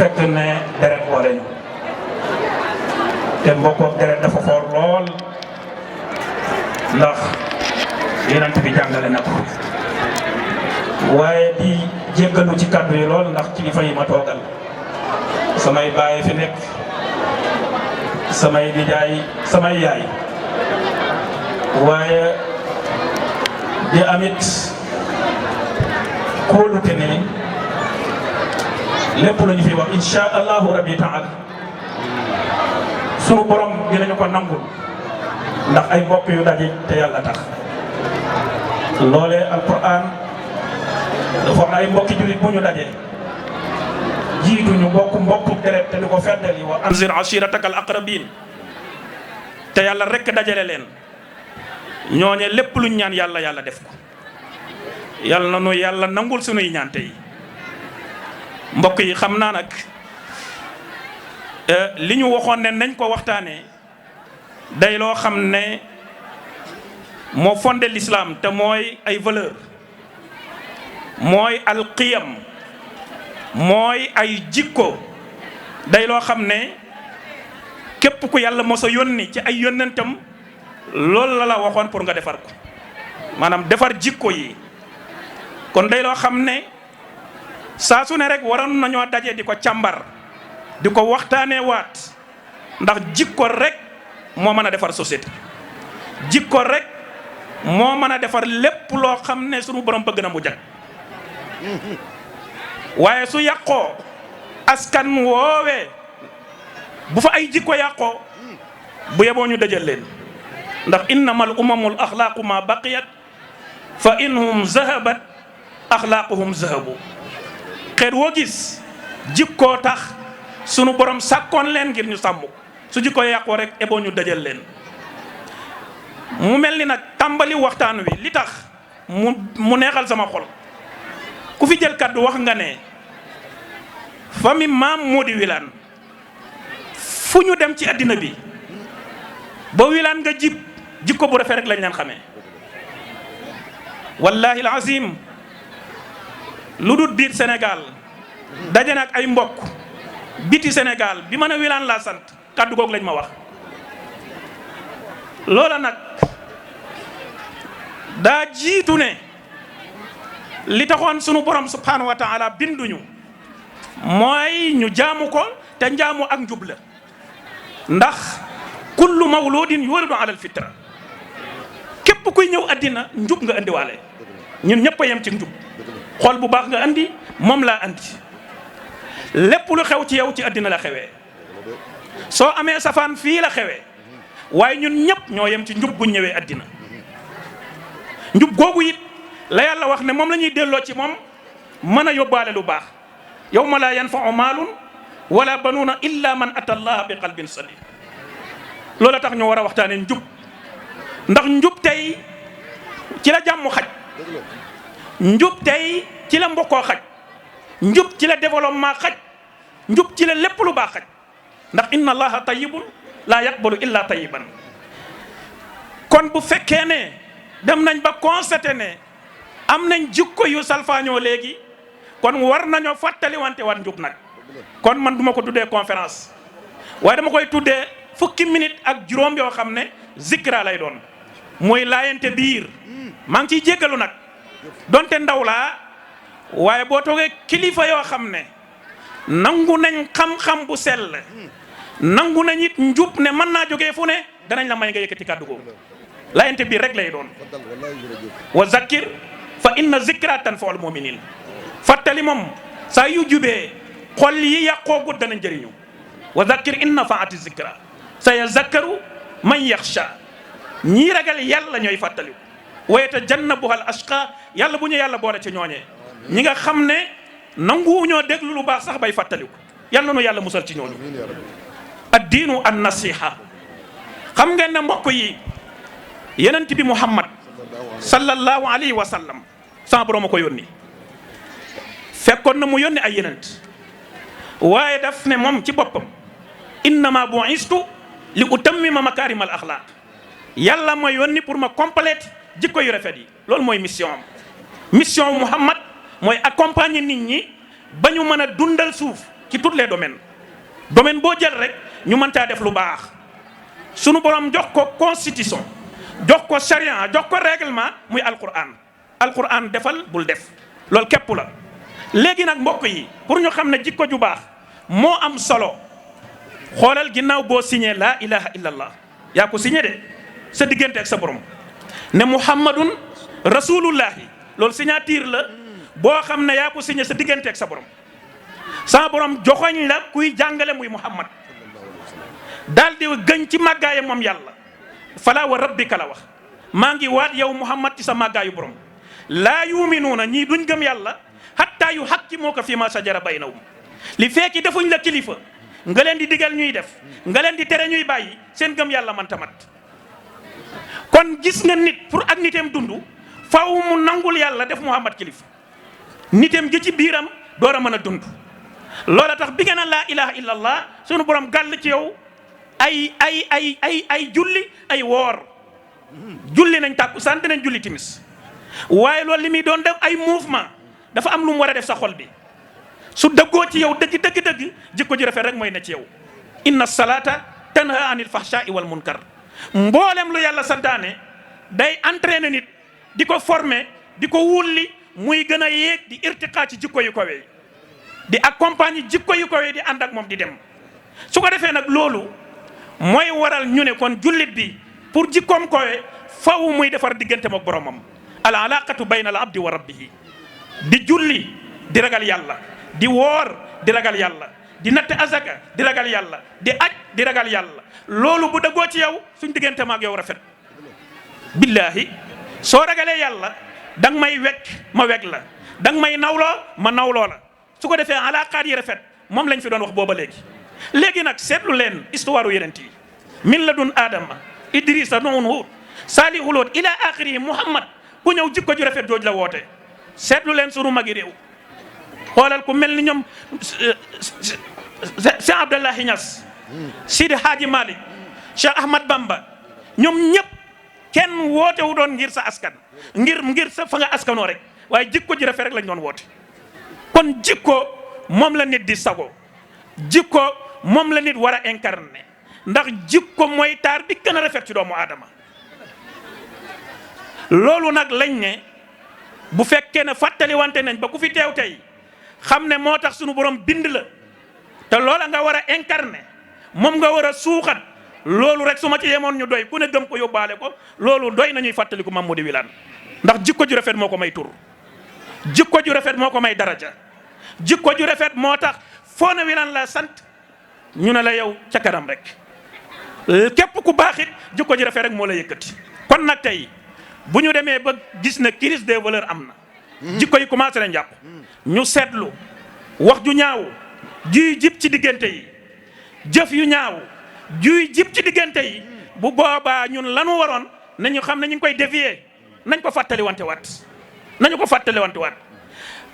fekk ne deret boole ñu te mbokkook deret dafa foor lool ndax Yonent bi jàngale na ko waaye di jéggalu ci kàddu yi lool ndax kilifa yi ma toogal samay baay fi nekk samay nijaay samay yaay waaye di amit kóolute ne lépp lu ñu fi wax insha allahu rabbi taala sunu borom dinañu ko nangul ndax ay mbokk yu daje te yàlla tax loolee alquran dafa wax na ay mbokki jullit bu ñu daje jiitu ñu mbokku deret te di ko feddali wa anzir ashirataka al aqrabin te yàlla rekk dajale leen ñooñe lépp luñ ñaan yàlla def ko yàlla na nu yàlla nangul sunuy ñaante yi mbokk yi xam naa nag li ñu waxoon ne nañ ko waxtaanee day loo xam ne moo fondé l'islam te mooy ay valeur mooy alqiyam mooy ay jikko day loo xam ne képp ku yàlla mos a yónni ci ay yónnentam loolu la waxoon pour nga defar ko maanaam defar jikko yi kon day loo xam ne saa su ne rek waroon nañoo daje di ko càmbar di ko waxtaanee waat ndax jikko rek moo mën a defar société jikko rek moo mën a defar lépp loo xam ne sunu borom bëgg na mu jag waaye su yàqoo askan woowee bu fa ay jikko yàqoo bu yeboo ñu dajal leen ndax innamal umamul axlaaqu ma baqiyat fa inhum zahabat axlaaquhum zahabu xeet woo gis jikkoo tax sunu borom sàkkoon leen ngir ñu sàmm su jikko yàqoo rek eboo ñu dajal leen mu mel ni nag tàmbali waxtaan wi li tax mu neexal sama xol ku fi jël kàddu wax nga ne famille maam Mody Wilane fu ñu dem ci àddina bi ba Wilane nga jib jikko bu rafet rek lañ leen xamee wallahi alazim lu dul biir Sénégal daje na ak ay mbokk biti Sénégal bi mën a Wilane laa sant kàddu googu lañ ma wax loola nag daa jiitu ne li taxoon sunu borom subhanahu wa taala binduñu mooy ñu jaamu ko te njaamu ak njub la ndax kullu mawludin yuladu ala alfitra képp kuy ñëw àddina njub nga andiwaale ñun ñëpp a yem ci njub xool bu baax nga andi moom laa andi lépp lu xew ci yow ci àddina la xewee soo amee safaan fii la xewee waaye ñun ñëpp ñoo yem ci njub bu ñëwee àddina njub googu it la yàlla wax ne moom la ñuy delloo ci moom mën a yóbbaale lu baax yawma laa yanfa'u maalun wala banuuna illa man ata allaha bi qalbin salim loola tax ñu war a waxtaane njub ndax njub tey ci la jàmm xaj njub tey ci la mbokkoo xaj njub ci la développement xaj njub ci la lépp lu baax xaj ndax inna allaha tayyibun laa yaqbalu illa tayyiban kon bu fekkee ne dem nañ ba constaté ne am nañ jikko yu salfaañoo léegi kon war nañoo fàttali wante war njub nag kon man duma ko tuddee conférence waaye dama koy tuddee fukki minute ak juróom yoo xam ne zikra lay doon mooy laayante biir maa ngi ciy jéggalu nag donte ndaw laa waaye boo toogee kilifa yoo xam ne nangu nañ xam-xam bu sell nangu nañ it njub ne mën naa jógee fu ne danañ la may nga yëkkati kàddu googu laayante biir rek lay doon wa zakkir fa inna zikra tanfa'ul mu'minin fàttali moom saa yu jubee xol yi yàqoo gut danañ jëriñu wa zakkir inna fa'ati zikra sa yazakkaru man yaxsha ñii ragal yàlla ñooy fàttaliku wa yatajannabuha al ashqa yàlla bu ñu yàlla boole ci ñooñee ñi nga xam ne nanguwuñoo déglu lu baax sax bay fàttaliku yàlla na nu yàlla musal ci ñooñu addiinu an nasiha xam ngeen ne mbokk yi yenent bi Muhammad sallallahu alayhi wa sallam sama borom a ko yónni fekkoon na mu yónni ay yenent waaye daf ne moom ci boppam innama bu'istu li utammima makarim al axlaq yàlla ma yónni pour ma complète jikko yu rafet yi loolu mooy mission am mission Muhammad mooy accompagner nit ñi ba ñu mën a dundal suuf ci tous les domaines boo jël rek ñu mën caa def lu baax. sunu borom jox ko constitution jox ko charia jox ko règlement muy alquran defal bul def loolu képp la. léegi nag mbokk yi pour ñu xam ne jikko ju baax moo am solo xoolal ginnaaw boo signé laa ilaha illallah yaa ko signé de sa diggante ak sa borom ne muhammadun rasulullahi loolu signature la boo xam ne yaa ko signé sa diggante ak sa borom. sa borom joxoñ la kuy jàngale muy muhammad daal di gëñ ci màggaayam moom yàlla fala wa rabbika la wax maa ngi waat yow muhammad ci sa màggaayu borom laa yuminuuna ñii duñ gëm yàlla hatta yu hakkimuuka fi ma sajara baynahum li fekki defuñ la kilifa nga leen di digal ñuy def nga leen di tere ñuy bàyyi seen gëm yàlla man tamat. kon gis nga nit pour ak niteem dund faw mu nangul yàlla def muhammad kilifa niteem gi ci biiram door a mën a dund. loola tax bi nga naan laa ilaha illallah sunu borom gàll ci yow ay julli ay woor julli nañ tàkkusaan dinañ julli timis waaye loolu li muy doon def ay mouvement dafa am lu mu war a def sa xol bi su dëggoo ci yow dëgg jikko ji rafet rek mooy ne ci yow. inna salata tanha anil fahsha'i wal munkar mboolem lu yàlla santaane day entraîner nit di ko former di ko wulli muy gën a yéeg di irtiqaa ci jikko yu kawe di accompagner jikko yu kawe di ànd ak moom di dem. su ko defee nag loolu mooy waral ñu ne kon jullit bi pour jikkoom kawe faw muy defar digganteem ak boromam. al alaqatu bayna al abdi wa rabbihi di julli di ragal yàlla di woor di ragal yàlla di natt azaka di ragal yàlla di aj di ragal yàlla loolu bu dëggoo ci yow suñ diggante maag yow rafet. billahi soo ragalee yàlla danga may wekk ma wekk la danga may nawloo ma nawloo la su ko defee alaqaat yi rafet moom lañ fi doon wax booba léegi nag seetlu leen histoire u yeneen yi min ladun aadama idrisa nuun huud saalihu loot ila axiri muhammad ku ñëw jikko ju rafet jooj la woote. seetlu leen sunu magi réew xoolal ku mel ni ñoom Cheikh Abdallahi Niass Sidi Hadji Malick Cheikh Ahmad Bamba ñoom ñëpp kenn woote wu doon ngir sa askan ngir sa fa nga askanoo rek waaye jikko ji rafet rek lañ doon woote. kon jikko moom la nit di sago jikko moom la nit war a incarner ndax jikko mooy taar bi gën a rafet ci doomu aadama. loolu nag lañ ne bu fekkee ne fàttali wante nañ ba ku fi teew tey xam ne moo tax sunu borom bind la te loola nga war a incarner moom nga war a suuxat loolu rek su ma ci yemoon ñu doy ku ne gëm ko yóbbaale ko loolu doy nañuy fàttaliku Mamady Wilane ndax jikko ju rafet moo ko may tur jikko ju rafet moo ko may daraja jikko ju rafet moo tax foo ne Wilane la sant ñu ne la yow ca kanam rek képp ku baaxit jikko ju rafet rek moo la yëkkati. kon nag tey bu ñu demee ba gis na crise des valeurs am na jikko yi commencé nañ jàpp ñu seetlu wax ju ñaaw juy jib ci diggante yi jëf yu ñaaw juy jib ci diggante yi bu boobaa ñun lanu waroon nañu xam ne ñu ngi koy dévier nañ ko fàttali wante waat nañu ko fàttali wante waat.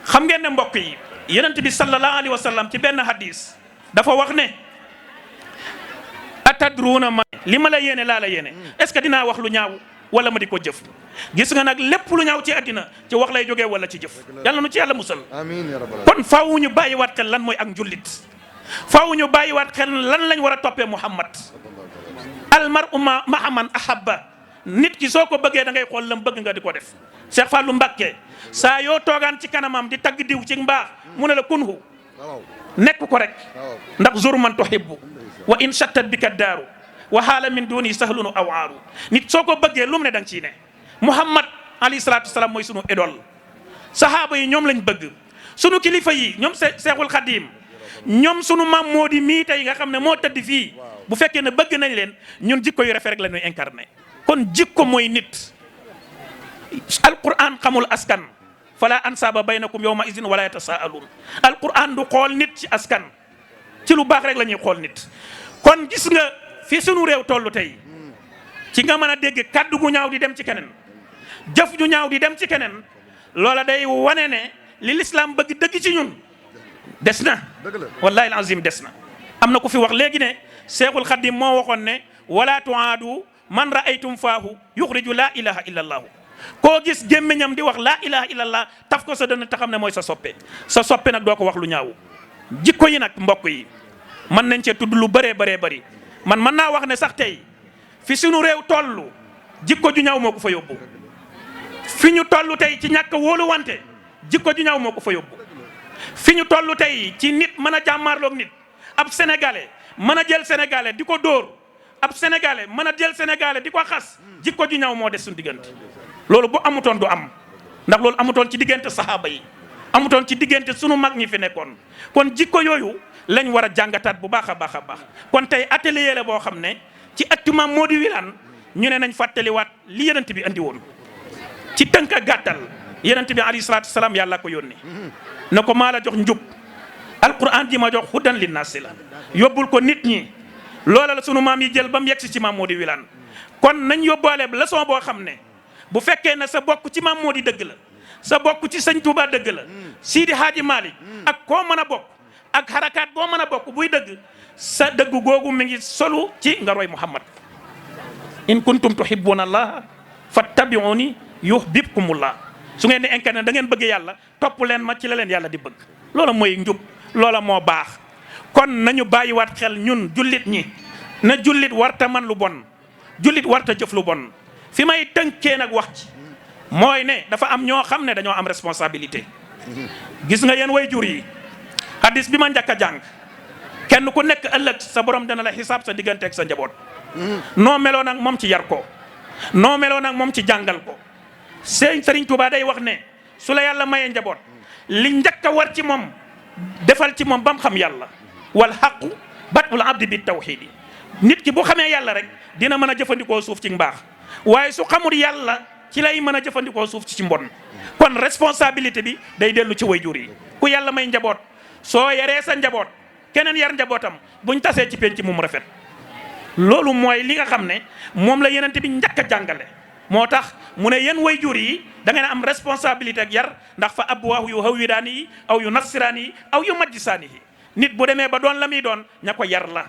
xam ngeen ne mbokk yi yonent bi sallallahu alayhi wa sallam ci benn hadis dafa wax ne atadruuna ma li ma la yéene laa la yéene est-ce que dinaa wax lu ñaaw wala ma di ko jëf. gis nga nag lépp lu ñaaw ci àddina ci wax lay jógee wala ci jëf yàlla nu ci yàlla musal. amiin ya rabbal kon faaw ñu bàyyiwaat xel lan mooy ak njullit faaw ñu bàyyiwaat xel lan lañ war a toppee Muhammad almar'u ma'a man ahabba nit ki soo ko bëggee da ngay xool lam bëgg nga di ko def. Cheikh Fallou Mbacké saa yoo toogaan ci kanamam di tagg diw ci mbaax mu ne la kunhu nekk ko rek ndax zur man tuhibbu wa in shattat bika daaru wa haala min duni sahlunu aw aaru nit soo ko bëggee lu mu ne da nga ciy ne. Muhammad alayhi salaatu wasalaam mooy sunu idole sahaaba yi ñoom lañ bëgg sunu kilifa yi ñoom Seexul Xadiim ñoom sunu maam moo di mii tey nga xam ne moo tëdd fii bu fekkee ne bëgg nañ leen ñun jikko yu rafet rek la ñuy incarné. kon jikko mooy nit alquran xamul askan fala ansaaba baynakum yawma izin wala yatasaaluun alquran du xool nit ci askan ci lu baax rek la ñuy xool nit. kon gis nga fi sunu réew tollu tey ci nga mën a dégg kaddu gu ñaaw di dem ci keneen jëf ju ñaaw di dem ci keneen loola day wane ne li l'islam bëgg dëgg ci ñun des na wallahi alazim des na. am na ku fi wax léegi ne Seexul Xadim moo waxoon ne wala tuaadu man raaytum faahu yuxriju laa ilaha illa allaahu koo gis gémmiñam di wax laa ilaha illa allah taf ko sa dënn te xam ne mooy sa soppe nag doo ko wax lu ñaaw jikko yi nag mbokk yi mën nañ cee tudd lu bëree bëri man mën naa wax ne sax tey fi suñu réew toll jikko ju ñaaw moo ko fa yóbbu. fi ñu toll tey ci ñàkk wóolu wante jikko ju ñaaw moo ko fa yóbbu. fi ñu toll tey ci nit mën a jàmmaarloog nit ab sénégalais mën a jël sénégalais di ko dóor ab sénégalais mën a jël sénégalais di ko xas jikko ju ñaaw moo des suñu diggante. loolu bu amutoon du am ndax loolu amutoon ci diggante saxaaba yi amutoon ci diggante sunu mag ñi fi nekkoon kon jikko yooyu lañ war a jàngataat bu baax a baax a baax. kon tey atelier la boo xam ne ci ëttu Maam Modou Wilane ñu ne nañ fàttaliwaat li yonent bi andi woon ci tënk a gàttal yonent bi alayhi salaatu salaam yàlla ko yónni na ko maa la jox njub alquran ji ma jox hudan linnaasi la yóbbul ko nit ñi loola la sunu maam yi jël ba mu yegsi ci Maam Modou Wilane kon nañ yóbbaale leçon boo xam ne bu fekkee ne sa bokk ci Maam Modou dëgg la sa bokk ci sëñ Touba dëgg la Sidi Hadji Malick ak koo mën a bokk ak xarakaat boo mën a bokk buy dëgg sa dëgg googu mi ngi solu ci nga roy Muhammad in kuntum tuhibbuna allah fattabi'uni yuhbibkumullah su ngeen di incarné da ngeen bëgg yàlla topp leen ma ci la leen yàlla di bëgg loola mooy njub loola moo baax kon nañu bàyyiwaat xel ñun jullit ñi na jullit warta man lu bon jullit warta jëf lu bon fi may tënkee nag wax ci mooy ne dafa am ñoo xam ne dañoo am responsabilité gis nga yéen way jur yi hadis bi ma njëkk a jàng kenn ku nekk ëllëg sa borom dana la xisaab sa digganteeg sa njaboot noo meloo nag moom ci yar ko noo meloo nag moom ci jàngal ko Sëriñ Tuubaa day wax ne su la yàlla mayee njaboot li njëkk a war ci moom defal ci moom ba mu xam yàlla wal xaqu batul abdi bi tawxiidi nit ki bu xamee yàlla rek dina mën a jëfandikoo suuf ci mbaax waaye su xamul yàlla ci lay mën a jëfandikoo suuf ci mbon kon responsabilité bi day dellu ci wayjur yi ku yàlla may njaboot soo yaree sa njaboot keneen yar njabootam buñ tasee ci penc mu rafet loolu mooy li nga xam ne moom la yenente bi njëkk a jàngale moo tax mu ne yéen wayjur yi da ngeen am responsabilité ak yar ndax fa abwaahu yu hawwidaani yi aw yu nassiraani yi aw yu majjisaani yi nit bu demee ba doon la muy doon ña ko yar la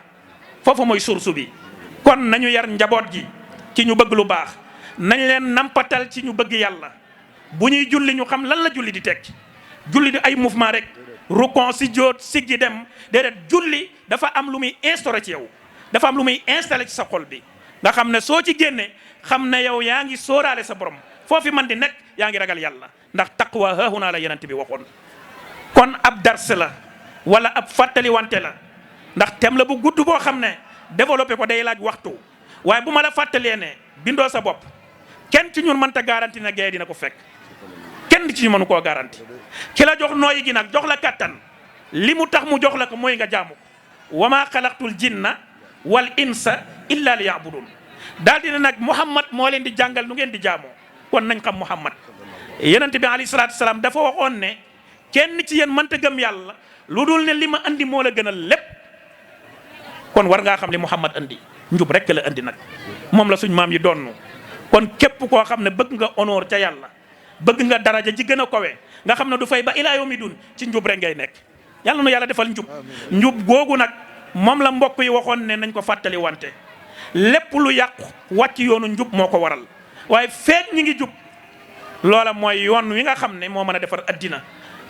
foofu mooy source bi kon nañu yar njaboot gi ci ñu bëgg lu baax nañ leen nampatal ci ñu bëgg yàlla bu ñuy julli ñu xam lan la julli di tekki julli di ay mouvement rek rukon si jóot siggi dem déedéet julli dafa am lu muy instauré ci yow dafa am lu muy installé ci sa xol bi nga xam ne soo ci génne xam ne yow yaa ngi sóoraale sa borom foofi man di nekk yaa ngi ragal yàlla ndax taqwa haahunaa la yenante bi waxoon kon ab dars la wala ab fàttali wante la ndax tem la bu gudd boo xam ne développé ko day laaj waxtu waaye bu ma la fàttalee ne bindoo sa bopp kenn ci ñun mënta garanti na gee dina ko fekk kenn ci ñu mënu koo garanti ki la jox nooyi gi nag jox la kattan li mu tax mu jox la ko mooy nga jaamu ko wa maa xalaqtul jinna wal insa illa li yaabudun daal dina nag Muhammad moo leen di jàngal nu ngeen di jaamoo kon nañ xam Muhammad yonent bi alayhi salaatu salaam dafa waxoon ne kenn ci yéen mënta gëm yàlla lu dul ne li ma andi moo la gënal lépp kon war ngaa xam li Muhammad andi njub rek la andi nag moom la suñ maam yi doon kon képp koo xam ne bëgg nga honneur ca yàlla bëgg nga daraja ji gën a kowe nga xam ne du fay ba ilaa yawmi dun ci njub rek ngay nekk yàlla nu yàlla defal njub njub googu nag moom la mbokk yi waxoon ne nañ ko fàttali wante lépp lu yàqu wàcc yoonu njub moo ko waral waaye feek ñi ngi jub loola mooy yoon wi nga xam ne moo mën a defar addina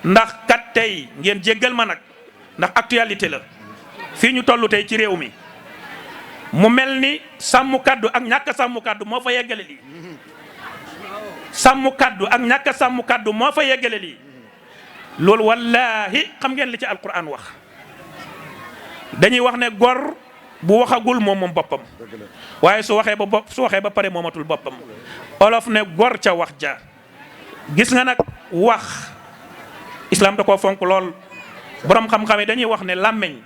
ndax kat tey ngeen jéggal ma nag ndax actualité la fii ñu toll tey ci réew mi mu mel ni sàmm kaddu ak ñàkk sàmm kaddu moo fa yeggale lii sàmm kaddu ak ñàkk sàmm kaddu moo fa yeggale lii loolu wallaahi xam ngeen li ci alquran wax dañuy wax ne gor bu waxagul moom boppam waaye su waxee ba pare moomatul boppam olof ne gor ca wax ja gis nga nag wax islam da koo fonk lool borom xam-xam yi dañuy wax ne làmmeñ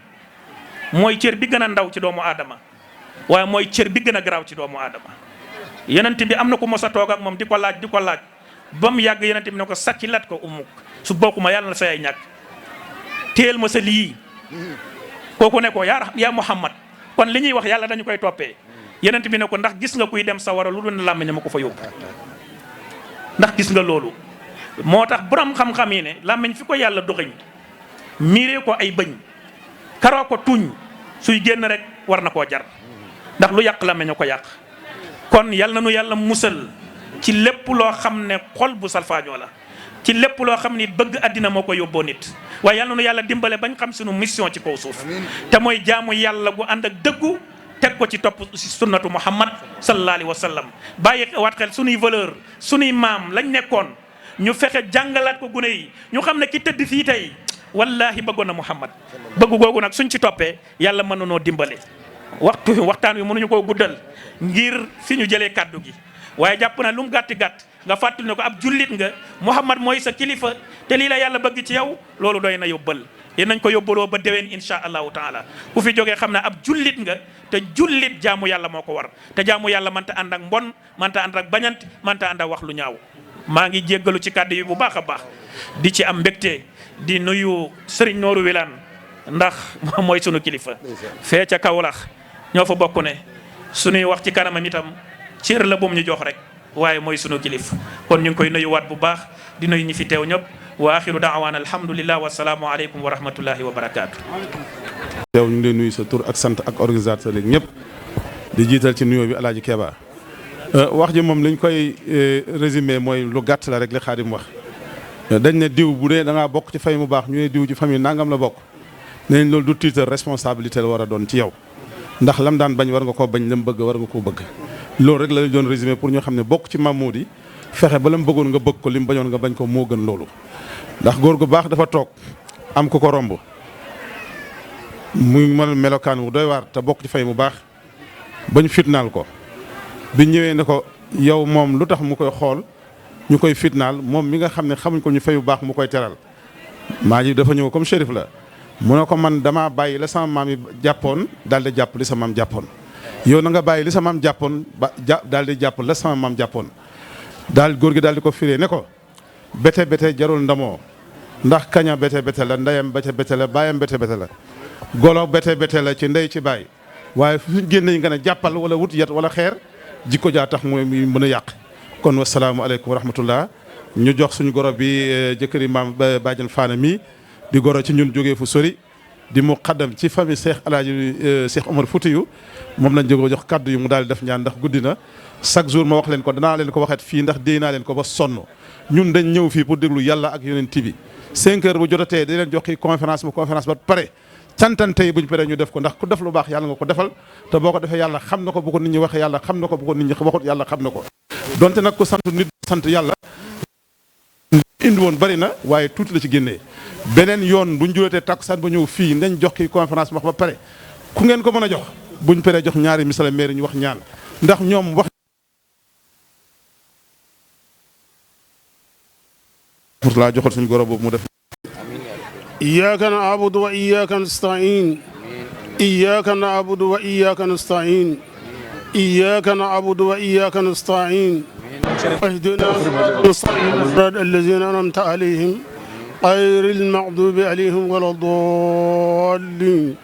mooy cër bi gën a ndaw ci doomu aadama waaye mooy cër bi gën a garaaw ci doomu aadama yenent bi am na ku mos a toog ak moom di ko laaj ba mu yàgg yenent bi ne ko sakki lat ko umuk su bokkuma yàlla na sa yaay ñàkk téel ma sa lii kooku ne ko yaa Muhammad kon li ñuy wax yàlla dañu koy toppee yenent bi ne ko ndax gis nga kuy dem sawara lu dul ne làmmiñ ma ko fa yóbbu ndax gis nga loolu moo tax borom xam-xam yi ne làmmiñ fi ko yàlla doxañ miiree ko ay bëñ karoo ko tuñ suy génn rek war na koo jar ndax lu yàq làmmiñ a ko yàq kon yàlla na nu yàlla musal ci lépp loo xam ne xol bu salfaañoo la ci lépp loo xam ni bëgg àddina moo ko yóbboo nit waaye yal na nu yàlla dimbale bañ xam suñu mission ci kaw suuf te mooy jaamu yàlla gu ànd ak dëggu teg ko ci topp si sunnatu muhammad sallallahu alayhi wa sallam bàyyi waat xel suñuy valeur suñuy maam lañ nekkoon ñu fexe jàngalaat ko gune yi ñu xam ne ki tëdd fii tey wallahi bëggoon na muhammad bëgg googu nag suñ ci toppee yàlla mën na noo dimbale waxtaan wi mënuñu koo guddal ngir fi ñu jëlee kàddu gi waaye jàpp na lu mu gàtt-gàtt nga fàttali ne ko ab jullit nga muhammad mooy sa kilifa te lii la yàlla bëgg ci yow loolu doy na yóbbal yéen nañ ko yóbbaloo ba déwén insha allahu taala ku fi jógee xam ne ab jullit nga te jullit jaamu yàlla moo ko war te jaamu yàlla mënta ànd ak mbon mënta ànd ak bañant mënta ànd ak wax lu ñaaw maa ngi jéggalu ci kàddu yi bu baax a baax di ci am mbégte di nuyu Serigne Nooru Wilane ndax mooy sunu kilifa fee ca Kaolack ñoo fa bokk ne suñuy wax ci kanamam itam cër la bum ñu jox rek waaye mooy sunu kilif kon ñu ngi koy nuyuwaat bu baax di nuyu ñi fi teew ñëpp wa axiru daawaana alhamdulillah wa salaamu aleykum wa rahmatullahi wa barakaatu. teew ñu ngi lay nuyu sa tur ak sant ak organisateur yi ñëpp di jiital ci nuyoo bi El Hadj Keba wax ji moom liñ koy résumé mooy lu gàtt la rek li Xaadim wax dañ ne diw bu dee da ngaa bokk ci famille mu baax ñu ne diw ci famille nangam la bokk nañ loolu du titre responsabilité la war a doon ci yow ndax lam daan bañ war nga koo bañ lam bëgg war nga koo bëgg loolu rek la doon résumé pour ñu xam ne bokk ci Mamoudi yi fexe ba lam bëggoon nga bëgg ko lim bañoon nga bañ ko moo gën loolu ndax góor gu baax dafa toog am ku ko romb muy melokaan wu doy waar te bokk ci fay mu baax bañ fitnaal ko bi ñëwee ne ko yow moom lu tax mu koy xool ñu koy fitnaal moom mi nga xam ne xamuñ ko ñu fay bu baax mu koy teral maa ji dafa ñëw comme shérif la mu ne ko man damaa bàyyi la sama maam yi jàppoon daal di jàpp li sa maam jàppoon yow na nga bàyyi li sa maam jàppoon ba daal di jàpp la sama maam jàppoon daal góor gi daal di ko firee ne ko bete bete jarul ndamoo ndax kaña bete bete la ndeyam bete bete la baayam bete bete la golo bete bete la ci ndey ci baay waaye fu ñu génne nga ne jàppal wala wut yat wala xeer jikko jaa tax mooy mën a yàq kon wasalaamualeykum wa rahmatullah ñu jox suñu goro bi jëkkëri maam bàjjan faana mi di goro ci ñun jógee fu sori di mu xaddam ci famille Cheikh Alaaji Cheikh Omar Foutiyou moom lañ jógoo jox kaddu yu mu daal di def ñaan ndax guddi na chaque jour ma wax leen ko danaa leen ko waxeet fii ndax déy naa leen ko ba sonn ñun dañ ñëw fii pour déglu yàlla ak yonent bi 5 heures bu jotatee di leen jox ki conférence ba pare cantante yi buñ paree ñu def ko ndax ku def lu baax yàlla nga ko defal te boo ko defee yàlla xam na ko bu ko nit ñi waxee yàlla xam na ko bu ko nit ñi waxut yàlla xam na ko donte nag ku sant nit sant yàlla indi woon bari na waaye tuuti la ci génnee beneen yoon buñ julatee takkusaan ba ñëw fii nañ jox ki conférence wax ba pare ku ngeen ko mën a jox buñ paree jox ñaari misala maire ñu wax ñaan ndax ñoom wax pour laa joxal suñu goro boobu mu def إياك نعبد وإياك نستعين إياك نعبد وإياك نستعين إياك نعبد وإياك نستعين اهدنا الصراط الذين أنعمت عليهم غير المغضوب عليهم ولا الضالين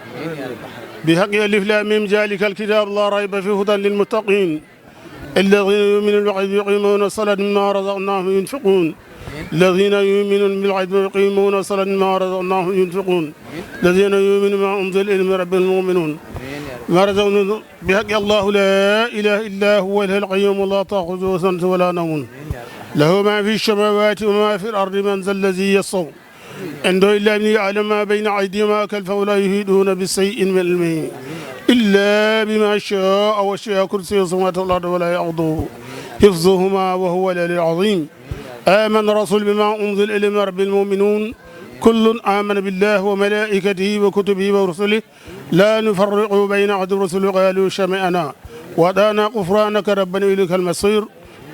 بحق ألف لام ميم ذلك الكتاب لا ريب فيه هدى للمتقين الذين يؤمنون بالغيب ويقيمون الصلاة مما رزقناهم ينفقون الذين يؤمنون بالغيب ويقيمون الصلاة مما رزقناهم ينفقون الذين يؤمنون بما أنزل إلى ربهم المؤمنون ما رزقنا بحق الله لا إله إلا هو الحي القيوم لا تأخذه سنة ولا نوم له ما في السماوات وما في الأرض من ذا الذي يصوم عنده إلا أن يعلم ما بين أيديهم وما خلفهم ولا يحيطون بشيء من علمه إلا بما شاء وسع كرسيه السماوات والأرض ولا يعوده حفظهما وهو العلي العظيم آمن الرسول بما أنزل إليه من رب المؤمنون كل آمن بالله وملائكته وكتبه ورسله لا نفرق بين أحد الرسل قالوا سمعنا وأطعنا غفرانك ربنا إليك المصير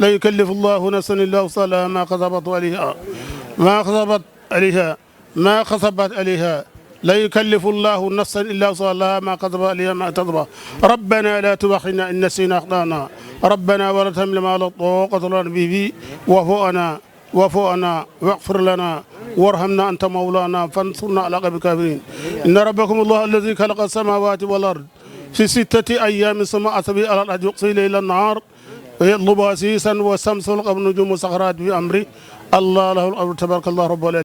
لا يكلف الله نفسا إلا وسعها ما كسبت عليها لا يكلف الله نفسا إلا وسعها ما كسبت عليها ما تضبى ربنا لا تؤاخذنا إن نسينا أخطأنا ربنا ولا تحمل ما لا طاقة لنا به واعف عنا واغفر لنا وارحمنا أنت مولانا فانصرنا على القوم الكافرين إن ربكم الله الذي خلق السماوات والأرض في 6 أيام ثم أسبع على الأرض يقصي ليل النهار ويطلب أسيسا والشمس والقمر والنجوم مسخرات بأمره الله له الأمر تبارك الله رب العالمين